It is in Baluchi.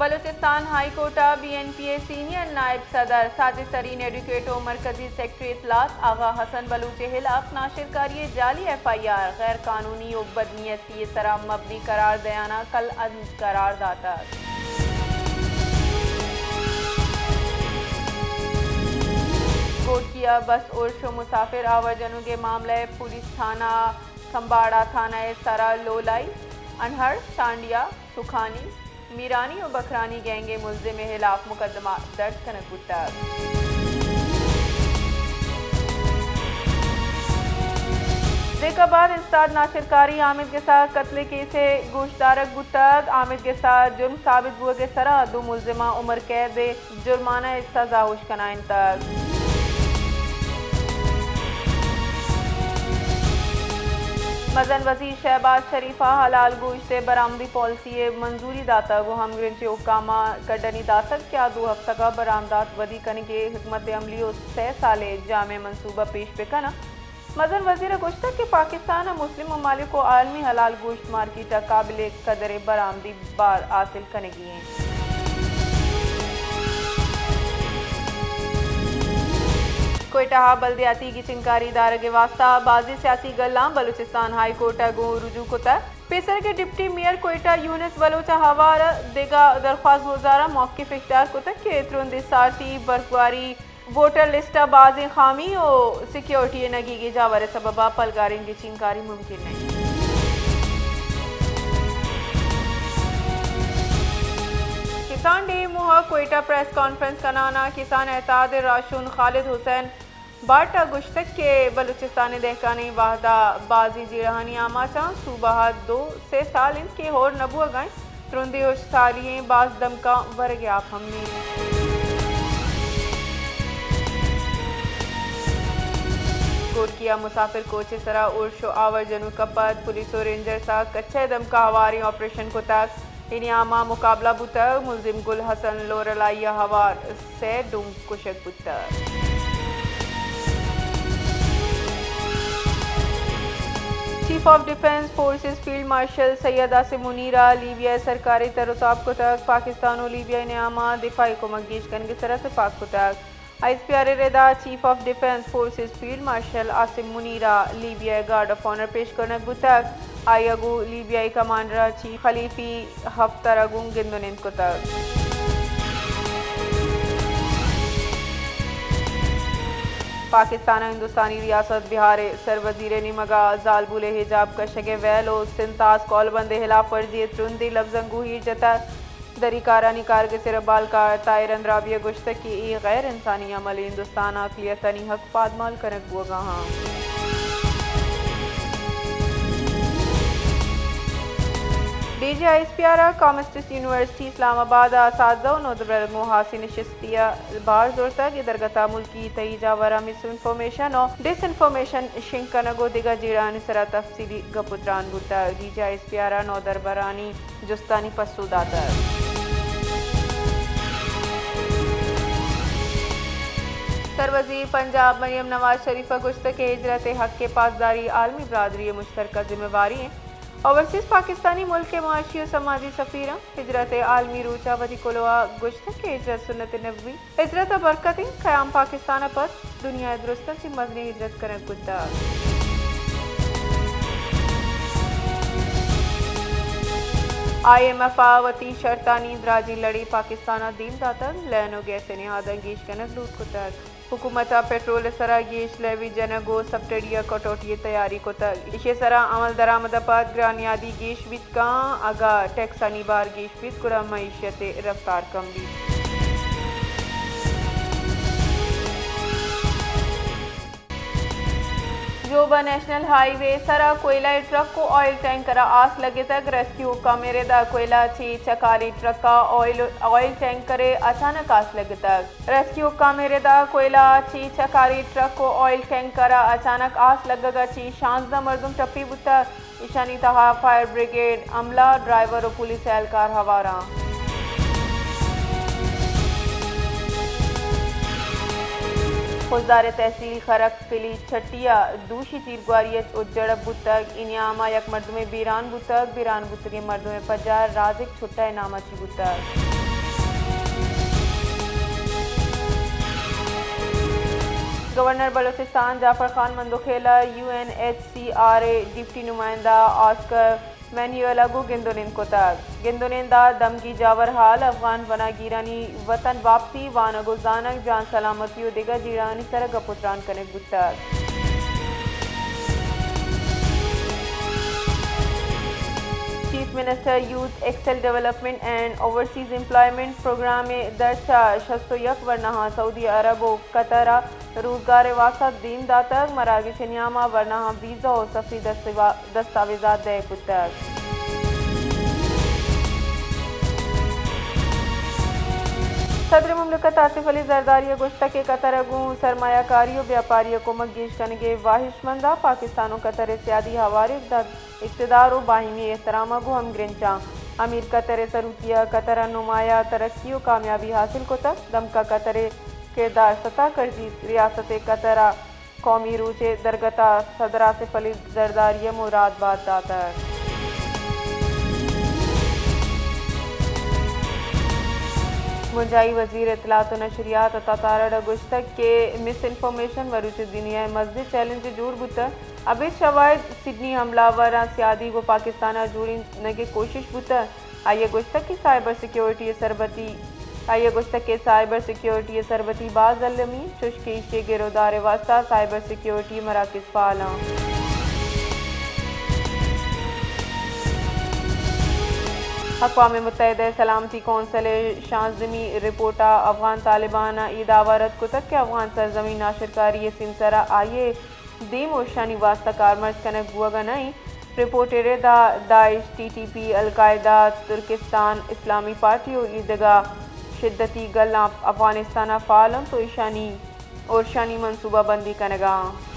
بلوچستان ہائی کورٹ ء بی این پی ء سینئر نائب صدر، ساجد ترین ایڈوکیٹ و مرکزی سیکرٹری اطلاعات آغا حسن بلوچ ء ہلاپ ناشرکاری ء جعلی ایف آئی آر غیر قانونی و بدنیتی ء سرا مبنی قرار دیانا کل عدم قرار داتگ۔ گورکی ء بس ارش و مسافر آور جنوگ ء معاملہ ء پولیس تھانہ کمباڑا تھانہ ء سرا لولائی، انہڑ، ٹانڈیا، سکھانی، میرانی و بکرانی گینگ ء ملزم ء ہلاپ مقدمہ درج کنگ بوتگ۔ زیک آباد استاد ناشرکاری حامد گسا قتل ء کیس ء گوشدارگ بوتگ۔ حامد گسا جرم ثابت بوگ ء سرا دو ملزماں عمر قید ء جرمانہ ء سزا ہوش کنائینتگ۔ مزن وزیر شہباز شریف ء حلال گوشت ء برآمدی پالیسی ء منظوری داتگ و ہمگرنچیں حکاماں کڈنی داتگ کہ آ دو ہفتگ ء برآمدات ودی کنگ ء حکمت عملی و سئے سال ء جامع منصوبہ پیش بہ کن انت۔ مزن وزیر ء گوشتگ کہ پاکستان ء مسلم ممالک و عالمی حلال گوشت مارکیٹ ء قابل قدر ء برآمدی بار حاصل کنگی انت۔ کوئٹہ ء بلدیاتی گچینکاری دارگ ء واستہ بازیں سیاسی گلاں بلوچستان ہائی کورٹ ء گوں رجوع کتگ۔ پیسرگ ء ڈپٹی میئر کوئٹہ یونس بلوچ ء ہوار ء دگہ درخواست گزاراں موقف اختیار کتگ کہ ترند ء سارتی، برفباری، ووٹر لسٹ ء بازیں خامی و سیکیورٹی ء نگیگیں جاور ء سبب ء پلگاریں گچینکاری ممکن نہ انت۔ کسان ڈے موہ ء کوئٹہ پریس کانفرنس کنان ء کسان اتحاد ء راہشون خالد حسین بٹ ء گوشتگ کہ بلوچستان ء دہکانیں وھد ء بازیں جیڑہانی آماچ آں، صوبہ ء دو سے سال انت کہ ہور نہ بوگ ء انت، ترندیں ہشکسالی ایں، باز دمکاں ورگ ء آپ ہم نیں۔ گورکی ء مسافر کوچ ء سرا ارش و آور جنوک ء پد پولیس و رینجرز ء کچہ ء دمکا ہواریں آپریشن کتگ۔ اے نیام ء مقابلہ بوتگ، ملزم گل حسن لورلائی ء ہوار سئے ڈوم کشگ بوتگ۔ Chief of defence forces field marshal Syed Asim Munir ء لیبیا ء سرکار ء تر و تاب کتگ، پاکستان و لیبیا ء نیام ء دفاعی کمک گیش کنگ ء سرا تپاک کتگ۔ آئی ایس پی آر ء ردا chief of defence forces field marshal Asim Munir ء لیبیا ء گارڈ آف آنر پیش کنگ بوتگ۔ آئی ء گوں لیبیائی کمانڈر ء چیف خلیفی حفتر ء گوں گند و نند کتگ۔ پاکستان ء ہندوستانی ریاست بہار ء سروزیر ء نیمگ ء زالبول ء حجاب کشگ ء ویل و سنتاس کولبند ء ہلاپ ورزی ء ترندیں لبزاں گوں ایر جتگ۔ دری کارانی کارگس ء ربالکار طاہر اندرابی ء گوشتگ کہ اے غیر انسانی عمل ء ہندوستان ء اقلیتانی حق پادمال کنگ بوگ ء آں۔ D G I S P R ء کامسٹس یونیورسٹی اسلام آباد ء اساتذہ و نودربراں گوں ہاسیں نشستے ء بار زرتگ۔ اے درگت ء ملکی تہی جاوراں مس انفارمیشن و ڈس انفارمیشن شنگ کنگ و دگہ جیڑہانی سرا تفصیلی گپ و تران بوتگ۔ D G I S P R ء نودربرانی جستانی پسو داتگ۔ سروزیر پنجاب مریم نواز شریف ء گوشتگ کہ ہجرت ء حق ء پاسداری عالمی برادری ء مشترکہ ذمہ واری انت۔ اوورسیز پاکستانی ملک ء معاشی و سماجی سفیراں ہجرت ء عالمی روچ ء وتی کلوہ ء گوشتگ کہ ہجرت سنت نبوی ہجرت ء برکت انت، قیام پاکستان ء پد دنیا ء درستاں چہ مزنیں ہجرت کنگ بوتگ۔ آئی ایم ایف ء وتی شرطانی دراجیں لڑے پاکستان ء دیم داتگ، لین و گیس ء نہاداں گیش کنگ لوٹ کتگ۔ حکومت ء پٹرول ء سرا گیش لیوی جنگ و سبسڈی ء کٹوٹی ء تیاری کتگ۔ ایشی ء سرا عمل درآمد ء پد گرانیادی گیش بیت کاں، اگاں ٹیکسانی بار گیش بیت گڑا معیشت ء رفتار کم بیت۔ ژوب ء نیشنل ہائی وے سرا کوئلہ ء ٹرک و آئل ٹینکر ء آس لگتگ۔ ریسکیو حکام ء ردا کوئلہ چہ چکاری ٹرک ء آئل، آئل ٹینکر ء اچانک آس لگتگ۔ ریسکیو حکام ء ردا کوئلہ چہ چکاری ٹرک و آئل ٹینکر ء اچانک آس لگگ ء چہ شانزدہ مردم ٹپی بوتگ۔ ایشانی تہا فائر بریگیڈ عملہ، ڈرائیور و پولیس اہلکار ہوار آں۔ خضدار تحصیل خرک پلی چھٹی ء دوشی تیرگواری ء جڑپ بوتگ۔ اے نیام ء یک مردمے بیران بوتگ۔ بیران بوتگیں مردم ء پجار رازق چھٹہ ء نام ء چی بوتگ۔ گورنر بلوچستان جعفر خان مندوخیل ء U N H C R ء ڈپٹی نمائندہ آسکر مینوئل ء گوں گند ء نند کتگ۔ گند ء نند ء دمگی جاور ہال، افغان پناہ گیرانی وطن واپسی، وانگ ء زانگ، جان سلامتی ء دگہ جیڑہانی سر ء گپ ء تران کنگ بوتگ۔ Chief minister youth skill development and overseas employment programme ء در چہ شست ء یک ورناہاں سعودی عرب ء قطر ء روزگار ء واستہ دیم داتگ، مراگش ء نیام ء ورناہاں ویزا ء سفری دستوا-، دستاویزات دئیگ بوتگ۔ صدر مملکت آصف علی زرداری ء گوشتگ کہ قطر ء گوں سرمایہ کاری ء بیاپاری ء کمک گیش کنگ ء واہشمند ء پاکستان ء قطر ء سیادی ہواری اقدار اقتدار ء باہمی احترام ء گوں ہمگرنچاں۔ امیر قطر ء سروکی ء قطر ء نمایاں ترقی ء کامیابی حاصل کتگ، دمک ء قطر ء کردار ستا کرزیت، ریاست قطر ء قومی روچ ء درگت ء صدر آصف علی زرداری ء مراد بات داتگ۔ بنجاہی وزیر اطلاعات و نشریات عطا تارڑ ء گوشتگ کہ مس انفارمیشن مروچی دنیا ء مزنیں چیلنجے جوڑ بوتگ۔ ابید شواہد سڈنی حملہ آوراں سیادی گوں پاکستان ء جوڑینگ ء کوشش بوتگ۔ آئی ء گوشتگ کہ سائبر سیکیورٹی ء سربتی، آئی ء گوشتگ کہ سائبر سیکیورٹی ء سربتی باز المی، چوشکہ ایشی ء گرودار ء واستہ سائبر سیکیورٹی مراکز فعال آں۔ اقوام متحدہ ء سلامتی کونسل ء شانزدہمی رپورٹ ء افغان طالبان ء اے دعوی رد کتگ کہ افغان سرزمین ناشرکاری ء سیمسر ء آئی ء دیم ء اشانی واستہ کارمرز کنگ بوگ ء نہ انت۔ رپورٹ ء رد ء داعش، ٹی ٹی پی، القاعدہ، ترکستان اسلامی پارٹی ء ایدگہ شدتی گلاں افغانستان ء فعال انت ء ایشانی، ء ایشانی منصوبہ بندی کنگ ء انت۔